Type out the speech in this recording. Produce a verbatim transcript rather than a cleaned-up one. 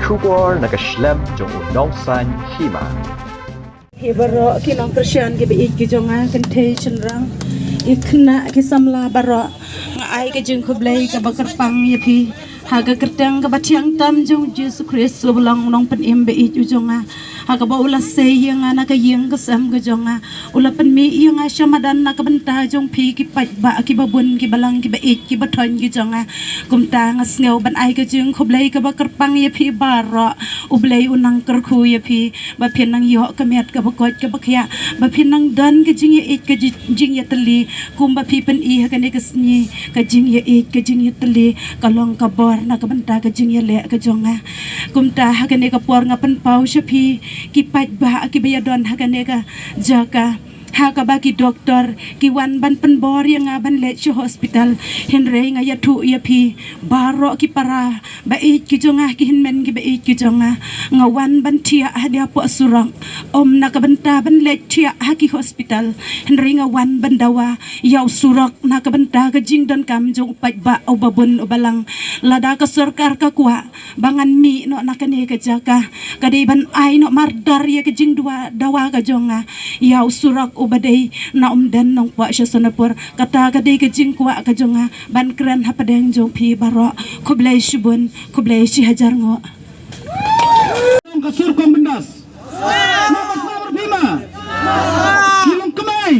Khubor na ka shlem jong u nongsan hima. Hi baroh ki nongkyrshan ki ba ïeit ki jong nga, kynthei shynrang, ki khynnah ki samla baroh, nga ai ka jingkhublei kaba kyrpang ïa phi ha ka kyrteng kaba thiang tam jong Jisu Khrist, u ba long u nongpynim ba ïeit u jong nga, ha kaba u la sei ïa nga na ka ïing ka sem ka jong nga, u la pynmih ïa nga sha madan na ka bynta jong phi ki paidbah ki ba bun ki ba lang ki ba ïeit ki ba thoiñ ki jong nga. Kumta nga sngew ban ai ka jingkhublei kaba kyrpang ïa phi baroh. U Blei u nang kyrkhu ïa phi ba phin nang ïoh ka met kaba koit kaba khiah, ba phin nang don ka jingïaieit ka ji-, jingïatylli, kumba phi pyni ha kane ka sngi. Ka jingïaieit ka jingïatylli ka long ka bor na ka bynta ka jingïaleh ka jong nga. Kumta ha kane ka por nga pynpaw sha phi ki paidbah ki ba ïadon ha kane ka jaka, ha kaba ki doktor ki wan ban pynbor ïa nga ban leit sha hospital. Hynrei nga ïathuh ïa phi baroh ki para ba ïeit ki jong nga, ki hynmen ki ba ïeit ki jong nga, nga wan ban thiah hapoh surok, ym na ka bynta ban leit thiah ha ki hospital. Hynrei nga wan ban dawa ïa u surok na ka bynta ka jingdonkam jong u paidbah u ba bun u ba lang. Lada ka sorkar ka kwah ba ngan mih noh na kane ka jaka, ka dei ban ai noh mardor ïa ka jingdawa, dawa ka jong nga ïa u surok u ba dei na Umden Nongpoh sha Sonapur. Kata ka dei ka jingkwah ka jong nga ban kren hapdeng jong phi baroh. Khublei shibun, khublei shihajar nguh. Ka sur kong byndas. Nongpoh Sonapur phi ma. Ki long kmai.